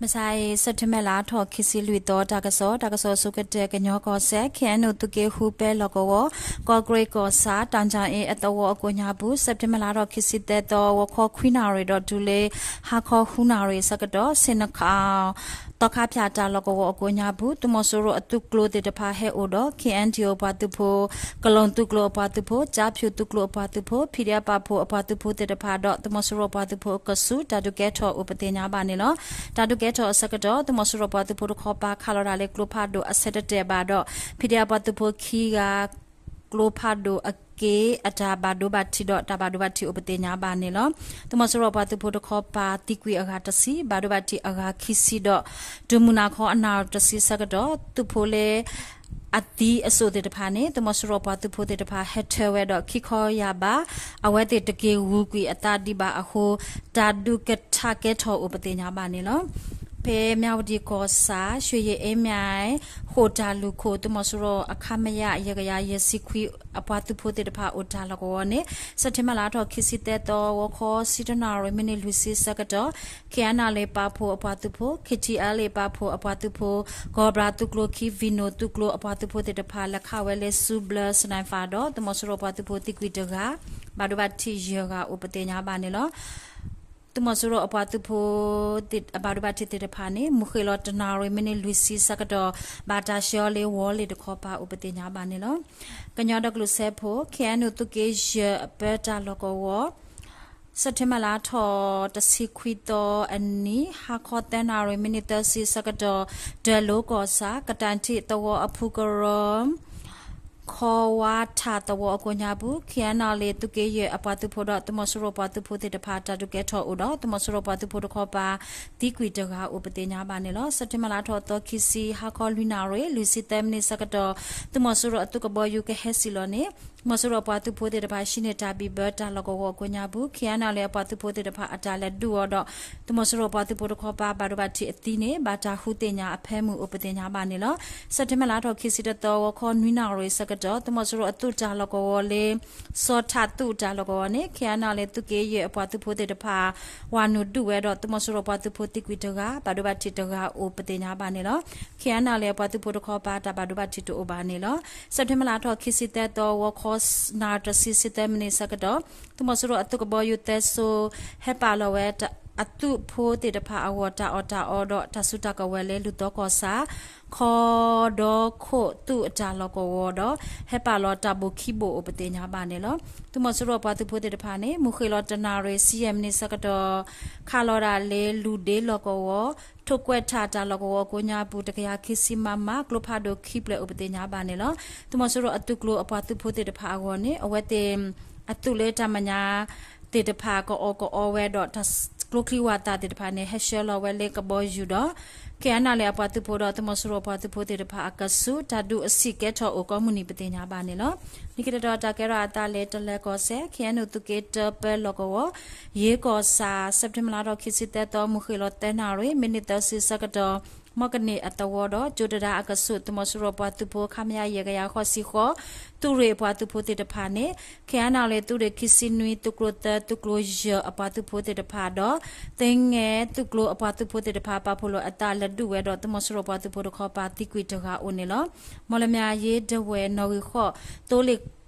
မုၢ်ဆါအံၤ စဲးပထ့ဘၢၣ်လါထီၣ်ခံဆံလွံၢ်သီ တၢ်ကစီၣ်, တၢ်ကစီၣ်အဆိကတၢၢ် ကညီကီၢ်စဲၣ် ခ့ၣ်အဲၣ်ယူၣ် သုးက့ဃုပဲလီၢ်ကဝီၤ ကီၢ်ကရ့ၣ်ကီၢ်ဆၣ် တၢ်ကၠၣ်အ့အသဝီအကိးညါပူၤ စဲးပထ့ဘၢၣ်လါထီၣ်ခံဆံသၢသီ ဂီၤခီခွံနၣ်ရံၣ်ဒီးတုၤလၢ ဟါခီဃုနၣ်ရံၣ်အဆၢကတီၢ် ဆ့ၣ်နီၤခး သီခါဖၠၣ်တၢ်လီၢ်ကဝီၤအကိးညါပူၤ သုးမီၤစိရိၤအသုးကျိၤသ့ၣ်တဖၣ်ဟဲအိၣ်ဒီး ခ့ၣ်အဲၣ်ယူၣ် အပှၤသုးဖိ, ကလုာ်သုးကျိၤအပှၤသုးဖိ, ကၠၣ်ဖၠူၣ်သုးကျိၤအပှၤသုးဖိ, ဖံၣ်ဒဲးပာ်ဖှိၣ်အပှၤသုးဖိသ့ၣ်တဖၣ်ဒီး သုးမီၤစိရိၤပှၤသုးဖိအကဆူး တၢ်ဒုးကဲထီၣ်အိၣ်ပသ့ၣ်ညါဘၣ်န့ၣ်လီၤ. တၢ်ဒုးကဲထီၣ်အဆၢကတီၢ် သုးမီၤစိရိၤပှၤသုးဖိတခီပၤ ခးလီၤတၢ်လၢကျိဖးဒိၣ်အဆၢတတဲာ်ဘၣ်ဒီး ဖံၣ်ဒဲးအပှၤသုးဖိခံဂၤ ကျိဖးဒိၣ်အက့အတၢ်ဘၣ်ဒိဘၣ်ထံးဒီး တၢ်ဘၣ်ဒိဘၣ်ထံးအိၣ်ပသ့ၣ်ညါဘၣ်န့ၣ်လီၤ. သုးမီၤစိရိၤပှၤသုးဖိတခီပၤ သံကွံာ်အဂၤတဆံ, ဘၣ်ဒိဘၣ်ထံးအဂၤခံဆံဒီး တုၤမုၢ်နၤခီအနၣ်ရံၣ်တဆံဆၢကတီၢ် သုးဖိလၢ အသံအစိၣ်သ့ၣ်တဖၣ်န့ၣ် သုးမီၤစိရိၤပှၤသုးဖိသ့ၣ်တဖၣ်ဟဲထၢဝဲဒီး ခံခီယၢ်ဘး အဝဲသ့ၣ်တက့ၤဂုာ်ကွံာ်အသးဒံးဘၣ်အဃိ တၢ်ဒုးကထးကဲထီၣ်အိၣ်ပသ့ၣ်ညါဘၣ်န့ၣ်လီၤ. ဖဲမၠၣ်ဝတံၣ်ကီၢ်ဆၣ် ရွှ့ၣ်ယဲၢ်အ့မၠဲၣ် ဃိာ်တၢ်လူၢ်ခိၣ် သုးမီၤစိရိၤအခမရ ယဲၢ်ကယၤယဲၢ်ဆံခွံ အပှၤသုးဖိသ့ၣ်တဖၣ်အိၣ်တၢ်လီၢ်ကဝီၤန့ၣ် စဲးပထ့ဘၢၣ်လါထီၣ်ခံဆံသၢသီ ဂီၤခီဆံတနၣ်ရံၣ် မံးနံးလွံၢ်ဆံဆၢကတီၢ် ခ့ၣ်အဲၣ်ယူၣ် ပာ်ဖှိၣ်အပှၤသုးဖိ, ခ့ၣ်ထံၣ်အဲၣ် ပာ်ဖှိၣ်အပှၤသုးဖိ, ကီၢ်ဘြၣ်သုးကျိၤခံ ဝံနိၣ်သုးကျိၤအပှၤသုးဖိသ့ၣ်တဖၣ် လဲၤခးဝဲလၢ စူဘျၢ sniper ဒီး သုးမီၤစိရိၤပှၤသုးဖိသံကွံာ်တဂၤ, ဘၣ်ဒိဘၣ်ထံးယဲၢ်ဂၤအိၣ်ပသ့ၣ်ညါဘၣ်န့ၣ်လီၤ. သုးမီၤစိရိၤအပှၤသုးဖိ အဘၣ်ဒိဘၣ်ထံးသ့ၣ်တဖၣ်န့ၣ် မုၢ်ဃ့ၢ်လီၤတနၣ်ရံၣ် မံးနံးလွံၢ်ဆံဆၢကတီၢ် ဘၣ်တၢ်ဆှၢအီၤလၢဝီၤလ့ၣ်တခီပၤအိၣ်ပသ့ၣ်ညါဘၣ်န့ၣ်လီၤ. ကညီဒီကလုာ်စၢဖှိၣ် ခ့ၣ်အဲၣ်ယူၣ် သုးက့ယဲၢ်အပၢတၢ်လီၢ်ကဝီၤ စဲးပထ့ဘၢၣ်လါထီၣ်တဆံခွံသီအနံၤ ဟါခီသၢနၣ်ရံၣ် မံးနံးသၢဆံဆၢကတီၢ် ဒၢးလိကီၢ်ဆၣ် ကတၣ်ထံၣ်သဝီအဖုကရၢ ခီဝါထၣ်သဝီအကိးညါပူၤ ခ့ၣ်အဲၣ်ယူၣ် သုးက့ယဲၢ်အပှၤသုးဖိဒီး သုးမီၤစိရိၤပှၤသုးဖိသ့ၣ်တဖၣ် တၢ်ဒုးကဲထီၣ်အိၣ်ဒီး သုးမီၤစိရိၤပှၤသုးဖိတခီပၤ သံကွံာ်တဂၤအိၣ်ပသ့ၣ်ညါဘၣ်န့ၣ်လီၤ. စဲးပထ့ဘၢၣ်လါထီၣ်သီခံဆံ ဟါခီလွံၢ်နၣ်ရံၣ် လွံၢ်ဆံသၢမံးနံးဆၢကတီၢ် သုးမီၤစိရိၤအသုးကဘီယူၤကဟဲစံၣ်လီၤန့ၣ် သုးမီၤစိရိၤအပှၤသုးဖိသ့ၣ်တဖၣ် ဟံးန့ၢ်တၢ်ဘံၣ်ဘၢတၢ်လီၢ်ကဝီၤအကိးညါပူၤ ခ့ၣ်အဲၣ်ယူၣ် အပှၤသုးဖိသ့ၣ်တဖၣ် အတၢ်လဲၤဒုးအီၤဒီး သုးမီၤစိရိၤပှၤသုးဖိတခီပၤ ဘၣ်ဒိဘၣ်ထံးအသံန့ၣ် ဘၣ်တၢ်ဟူးသ့ၣ်ညါအဖၢမုၢ်အိၣ်ပသ့ၣ်ညါဘၣ်န့ၣ်လီၤ. စဲးပထ့ဘၢၣ်လါထီၣ်ခံဆံတသီ ဂီၤခီနွံနၣ်ရံၣ်ဆၢကတီၢ် သုးမီၤစိရိၤအသုးတၢ်လီၢ်ကဝီၤလၢ စီၤထးသူၣ်တၢ်လီၢ်ကဝီၤန့ၣ် ခ့ၣ်အဲၣ်ယူၣ် သုးက့ယဲၢ်အပှၤသုးဖိသ့ၣ်တဖၣ် ဝၤနုာ်ဒုးဝဲဒီး သုးမီၤစိရိၤပှၤသုးဖိသံကွံာ်တဂၤ ဘၣ်ဒိဘၣ်ထံးတဂၤအိၣ်ပသ့ၣ်ညါဘၣ်န့ၣ်လီၤ. ခ့ၣ်အဲၣ်ယူၣ် အပှၤသုးဖိတခီပၤ တၢ်ဘၣ်ဒိဘၣ်ထံးတအိၣ်ဘၣ်န့ၣ်လီၤ. စဲးပထ့ဘၢၣ်လါထီၣ်ခံဆံသၢသီ ဂီၤခီနၣ်ရံၣ်တဆံဆံသၢမံးနံးဆၢကတီၢ် သုးမီၤစိရိၤအသုးကဘီယူၤသၢစိၤ ဟဲပာ်လီၤဝဲ အသုးဖိသ့ၣ်တဖၣ်အဂီၢ် တၢ်အီၣ်တၢ်အီဒီးတၢ်စုတၢ်ကဝဲၤလၢလူၢ်သီကီၢ်ဆၣ် ခီဒီခိၣ်သုးအတၢ်လီၢ်ကဝီၤဒီး ဟဲပာ်လီၤတၢ်ဘိၣ်ခံဘိၣ်အိၣ်ပသ့ၣ်ညါဘၣ်န့ၣ်လီၤ. သုးမီၤစိရိၤအပှၤသုးဖိသ့ၣ်တဖၣ်န့ၣ် မုၢ်ဃ့ၢ်လီၤတနၣ်ရံၣ် ဆံယဲၢ်မံးနံးဆၢကတီၢ် ခးလီၤဒၣ်လၢလူၢ်ဒ့လီၢ်ကဝီၤ ထိၣ်ကွဲးထးတၢ်လီၢ်ကဝီၤအကိးညါပူၤ တကယၤခံဆံ မမ ကျိဖးဒိၣ်ခံဖျၢၣ်အိၣ်ပသ့ၣ်ညါဘၣ်န့ၣ်လီၤ. သုးမီၤစိရိၤအသုးကျိၤအပှၤသုးဖိသ့ၣ်တဖၣ်အဂီၢ်န့ၣ် အဝဲသ့ၣ် အသုးလၢတၢ်မဲာ်ညါ သ့ၣ်တဖၣ် ကအီၣ်ကအီဝဲဒီး တၢ်ကျိချံဝၣ်သၣ်သ့ၣ်တဖၣ်န့ၣ် ဟဲဆှၢလီၤဝဲလၢကဘီယူၤဒီး ခ့ၣ်အဲၣ်ယူၣ် အပှၤသုးဖိဒီး သုးမီၤစိရိၤအပှၤသုးဖိသ့ၣ်တဖၣ်အကဆူး တၢ်ဒုးအဆံးကဲထီၣ်အိၣ်ကိးမုၢ်နံၤပသ့ၣ်ညါဘၣ်န့ၣ်လီၤ. လၢခံတတီၤ တၢ်ကဲထီၣ်အသးလၢတလၢၤကီၢ်စဲၣ် ခ့ၣ်အဲၣ်ယူၣ် သုးက့တၢပၢလီၢ်ကဝီၤ ယ့ကီၢ်ဆၣ် စဲးပထ့ဘၢၣ်လါထီၣ်ခံဆံသၢသီ မုၢ်ဃ့ၢ်လီၤသၢနၣ်ရံၣ် မံးနံးသၢဆံဆၢကတီၢ် မီၢ်ကန့ၢ်အသဝီဒီး ကၠိတဒါအကဆူး သုးမီၤစိရိၤပှၤသုးဖိ ခမရ ယဲၢ်ကယၤဃိးဆံဃိး သုးရ့ၣ်အပှၤသုးဖိသ့ၣ်တဖၣ်န့ၣ် ခ့ၣ်အဲၣ်ယူၣ် သုးရ့ၣ်ခံဆံနွံ သုးကျိၤသၢ သုးကျိၤယဲၢ်အပှၤသုးဖိသ့ၣ်တဖၣ်ဒီး သ့ငဲသုးကျိၤအပှၤသုးဖိသ့ၣ်တဖၣ် ပာ်ဖှိၣ်လီၤအသးလဲၤဒုးဝဲဒီး သုးမီၤစိရိၤပှၤသုးဖိတခီပၤသံကွံာ်တဂၤအိၣ်န့ၣ်လီၤ. မီၢ်လမၠါ ယ့ဒဝဲၢ် နီၣ်ဂံၢ်ဃိး သိလ့ၣ်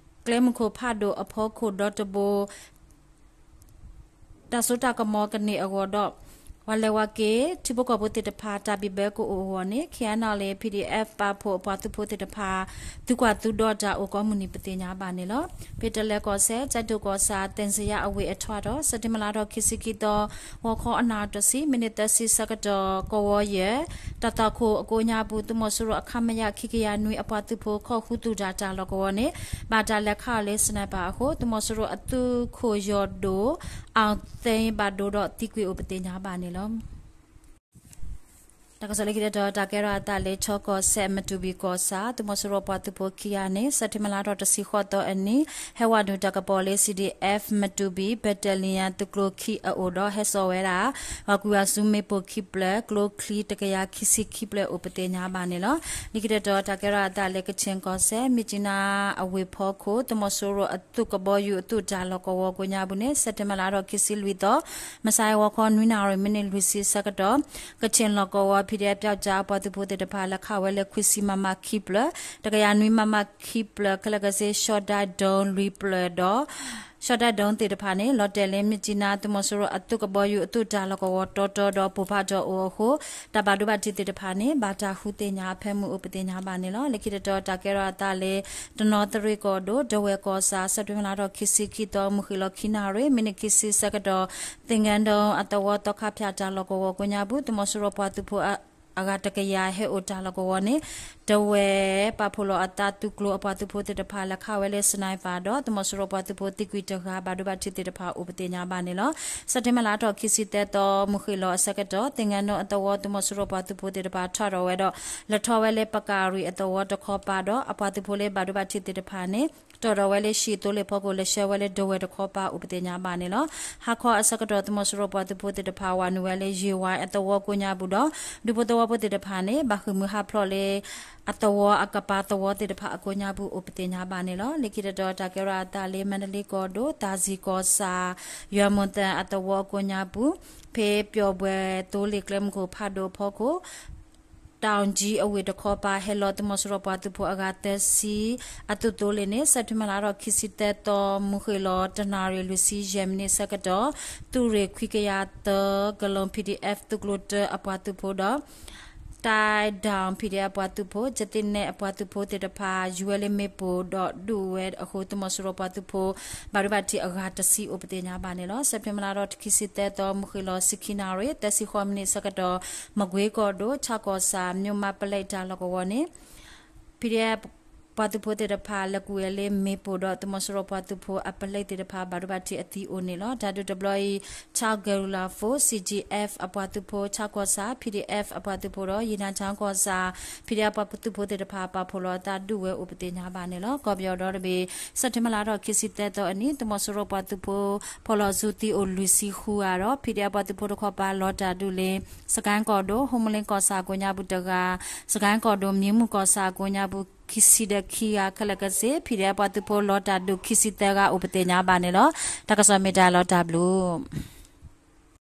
ကျဲမုၢ်ခိၣ်ဖးဒိၣ်အဖီခိၣ်ဒီတဘိ တၢ်စိတၢ်ကမီၤကန့ၢ်အဂီၢ်ဒီး ပှၤလဲၤဝါက့ၤ ထံဖိကီၢ်ဖိသ့ၣ်တဖၣ် တၢ်ဘံၣ်ဘၢကအိၣ်အဂီၢ်န့ၣ် ခ့ၣ်အဲၣ်ယူၣ် ပီၣ်ဖှိၣ်အပှၤသုးဖိသ့ၣ်တဖၣ် သုးကွၢ်သုးဒီတၢ်အိၣ်ကိးမုၢ်နံၤပသ့ၣ်ညါဘၣ်န့ၣ်လီၤ. ဖဲတလၢၤကီၢ်စဲၣ် ကၠဲးဒိၣ်ကီၢ်ဆၣ် သ့ၣ်စယါအဝ့ၢ်အထွဲဒီး စဲးပထ့ဘၢၣ်လါထီၣ်ခံဆံခံသီ ဂီၤခီအနၣ်တဆံ မံးနံးသၢဆံဆၢကတီၢ် ကဝီၤယဲၢ် တၢ်သွၣ်ခိၣ်အကိးညါပူၤ သုးမီၤစိရိၤအခမရ ခံကယၤနွံ အပှၤသုးဖိခီၣ်ဃုသူၣ်တၢ်တၢ်လီၢ်ကဝီၤန့ၣ် ဘၣ်တၢ်လဲၤခးအီၤလၢ sniper အဃိ သုးမီၤစိရိၤအသုးခိၣ်ယီၢ်ဒိၣ် အောင်သိန်း ဘၣ်ဒိဒီးသံကွံာ်အိၣ်ပသ့ၣ်ညါဘၣ်န့ၣ်လီၤ. တၢ်ကစီၣ်လၢခံတတီၤ တၢ်ကဲထီၣ်အသးလၢ ချီကီၢ်စဲၣ် မတူၢ်ဘံၣ်ကီၢ်ဆၣ် သုးမီၤစိရိၤပှၤသုးဖိခံဂၤန့ၣ် စဲးပထ့ဘၢၣ်လါထီၣ်တဆံဃိးသီအနံၤ ဟဲဝဲနုာ်တၢ်ကပီၤလၢ C D F မတူၢ်ဘံၣ် Battalion သုးကျိၤခံအအိၣ်ဒီး ဟဲစိာ်ဝဲဒၣ် ပှၤကွံာ်ဝဲဆူမ့ၣ်ပိၢ်ခံဖျၢၣ် ကျိချံတကယၤခံဆံခံဖျၢၣ်အိၣ်ပသ့ၣ်ညါဘၣ်န့ၣ်လီၤ. လၢခံတတီၤ တၢ်ကဲထီၣ်အသးလၢ ကခ့ၣ်ကီၢ်စဲၣ် မြစ်ကြီးနား အဝ့ၢ်ဖီခိၣ် သုးမီၤစိရိၤအသုးကဘီယူၤအသုးတၢ်လီၢ်ကဝီၤကိးညါပူၤန့ၣ် စဲးပထ့ဘၢၣ်လါထီၣ်ခံဆံလွံၢ်သီ မုၢ်ဆါအံၤ ဂီၤခီနွံနၣ်ရံၣ် မံးနံးလွံၢ်ဆံဆၢကတီၢ် ကခ့ၣ်လီၢ်ကဝီၤ P D F ပျီကၠါအပှၤသုးဖိသ့ၣ်တဖၣ် လဲၤခးဝဲလၢ ခွံဆံ မမ ခံဖျၢၣ်, တကယၤနွံ မမ ခံဖျၢၣ် ခဲလၢာ်ခဲဆ့ ရှီဒၣ်ဒိၣ်လွံၢ်ဖျၢၣ်ဒီး ရှီဒၣ်ဒိၣ်သ့ၣ်တဖၣ်န့ၣ် လီၤတဲာ်လၢ မြစ်ကြီးနား သုးမီၤစိရိၤအသုးကဘီယူၤအသုးတၢ်လီၢ်ကဝီၤတီတီဒီး ပိၢ်ဖးထီၣ်အိၣ်အဃိ တၢ်ဘၣ်ဒိဘၣ်ထံးသ့ၣ်တဖၣ်န့ၣ် ဘၣ်တၢ်ဃုသ့ၣ်ညါအဖၢမုၢ်အိၣ်ပသ့ၣ်ညါဘၣ်န့ၣ်လီၤ. လၢခံတတီၤ တၢ်ကဲထီၣ်အသးလၢ တနီသရံၣ်ကီၢ်ဒိၣ် ဒဝဲၢ်ကီၢ်ဆၣ် စဲးပထ့ဘၢၣ်လါထီၣ်ခံဆံခံသီ မုၢ်ဃ့ၢ်လီၤခံနၣ်ရံၣ် မံးနံးခံဆံဆၢကတီၢ် သ့ၣ်ငၢဒိၣ်အသဝီ သီခါဖၠၣ်တၢ်လီၢ်ကဝီၤကိးညါပူၤ သုးမီၤစိရိၤပှၤသုးဖိအဂၤတကယၤဟဲအိၣ်တၢ်လီၢ်ကဝီၤန့ၣ် ဒဝဲၢ်ပာ်ဖှိၣ်လီၤအသးသုးကျိၤအပှၤသုးဖိသ့ၣ်တဖၣ် လဲၤခးဝဲလၢ sniper ဒီး သုးမီၤစိရိၤပှၤသုးဖိသံကွံာ်တဂၤ ဘၣ်ဒိဘၣ်ထံးသ့ၣ်တဖၣ်အိၣ်ပသ့ၣ်ညါဘၣ်န့ၣ်လီၤ. စဲးပထ့ဘၢၣ်လါထီၣ်ခံဆံသၢသီ မုၢ်ဃ့ၢ်လီၤအဆၢကတီၢ် သ့ၣ်ငၢဒိၣ်အသဝီ သုးမီၤစိရိၤပှၤသုးဖိသ့ၣ်တဖၣ် ထီၣ်ထီၣ်ဝဲဒီး လဲၤထီၣ်ဝဲလၢပကၣ်ရံၣ်အသဝီတခီပၤဒီး အပှၤသုးဖိလၢဘၣ်ဒိဘၣ်ထံးသ့ၣ်တဖၣ်န့ၣ် တီၢ်ထီၣ်ဝဲလၢ ရှံၣ်သိလ့ၣ်ဖီခိၣ် လဲၤဆှၢဝဲလၢဒဝဲၢ်တခီပၤအိၣ်ပသ့ၣ်ညါဘၣ်န့ၣ်လီၤ. ဟါခီအဆၢကတီၢ် သုးမီၤစိရိၤပှၤသုးဖိသ့ၣ်တဖၣ် ဝဲနုာ်ဝဲလၢ ယ့ၢ်ဝါအသဝီကိးညါပူၤဒီး ဒူဖိသဝီဖိသ့ၣ်တဖၣ်န့ၣ် ဘၣ်ဃ့ၢ်မှံဟးဖျိးလၢ အသဝီအကပၤသဝီသ့ၣ်တဖၣ်အကိးညါပူၤအိၣ်ပသ့ၣ်ညါဘၣ်န့ၣ်လီၤ. လၢခံတတီၤ တၢ်ကဲထီၣ်အသးလၢ မါဒလ့ကီၢ်ဒိၣ် သၣ်စံၣ်ကီၢ်ဆၣ် ယွၤမိၢ်သၣ်အသဝီအကိးညါပူၤ ဖဲပၠီၣ်ဘွဲၣ်သိလ့ၣ်ကျဲမုၢ်ခိၣ်ဖးဒိၣ်အဖီခိၣ် တၢ်အီၣ်ကၠံအဝ့ၢ်တခီပၤ ဟဲလီၤ သုးမီၤစိရိၤပှၤသုးဖိအဂၤသၢဆံ အသုးသိလ့ၣ်န့ၣ် စဲးပထ့ဘၢၣ်လါထီၣ်ခံဆံသၢသီ မုၢ်ဃ့ၢ်လီၤတနၣ်ရံၣ်လွံၢ်ဆံယဲၢ်မံးနံးဆၢကတီၢ် သုးရ့ၣ်ခွံကယၤသၢ ကလီၢ် P D F သုးကျိၤတၢအပှၤသုးဖိဒီး တၢ်ဒၣ် P D F အပှၤသုးဖိ ကသ့ၣ်နဲၣ်အပှၤသုးဖိသ့ၣ်တဖၣ် ယူၤဝဲလၢမ့ၣ်ပိၢ်ဒီးဒုးဝဲအဃိ သုးမီၤစိရိၤပှၤသုးဖိ ဘၣ်ဒိဘၣ်ထံးအဂၤတဆံ အိၣ်ပသ့ၣ်ညါဘၣ်န့ၣ်လီၤ. စဲးပထ့ဘၢၣ်လါထီၣ်ခံဆံသၢသီ မုၢ်ဃ့ၢ်လီၤဆံခံနၣ်ရံၣ် သၢဆံဃိးမံးနံးဆၢကတီၢ် မကွ့ကီၢ်ဒိၣ် ဆၣ်ကီၢ်ဆၣ် မျိးမးပလဲတၢ်လီၢ်ကဝီၤန့ၣ် P D F ပှၤသုးဖိသ့ၣ်တဖၣ် လဲၤကွံာ်ဝဲလၢမ့ၣ်ပိၢ်ဒီး သုးမီၤစိရိၤပှၤသုးဖိအပလဲသ့ၣ်တဖၣ် ဘၣ်ဒိဘၣ်ထံးအသံအိၣ်န့ၣ်လီၤ. တၢ်ဒုးတဘျီအံၤ Chin Guerrilla Force C G F အပှၤသုးဖိ ဆၣ်ကီၢ်ဆၣ် P D F အပှၤသုးဖိဒီး ယ့ၣ်နၣ်ကၠၣ်ကီၢ်ဆၣ် P D F ပှၤသုးဖိသ့ၣ်တဖၣ် ပာ်ဖှိၣ်လီၤအသးဒုးဝဲအိၣ်ပသ့ၣ်ညါဘၣ်န့ၣ်လီၤ. ကီၢ်ပယီၤဒီတဘ့ၣ် စဲးပထ့ဘၢၣ်လါထီၣ်ခံဆံသၢသီအနံၤ သုးမီၤစိရိၤပှၤသုးဖိ ဖီၣ်လီၤဆူသံအိၣ်လွံၢ်ဆံဃုဂၤဒီး P D F ပှၤသုးဖိတခီပၤ လီၤတၢ်ဒုးလၢ စကဲၣ်ကီၢ်ဒိၣ် ဟူမလ့ၣ်ကီၢ်ဆၣ်အကိးညါပူၤတဂၤ စကဲၣ်ကီၢ်ဒိၣ် မံမုၢ်ကီၢ်ဆၣ်အကိးညါပူၤ ခံဆံဒီးခံဂၤ ခဲလၢာ်ခဲဆ့ P D F ပှၤသုးဖိလီၤတၢ်ဒုးခံဆံသၢဂၤအိၣ်ပသ့ၣ်ညါဘၣ်န့ၣ်လီၤ. တၢ်ကစီၣ်မ့ၢ်တၢ်လီၤတၢ်ဘျုး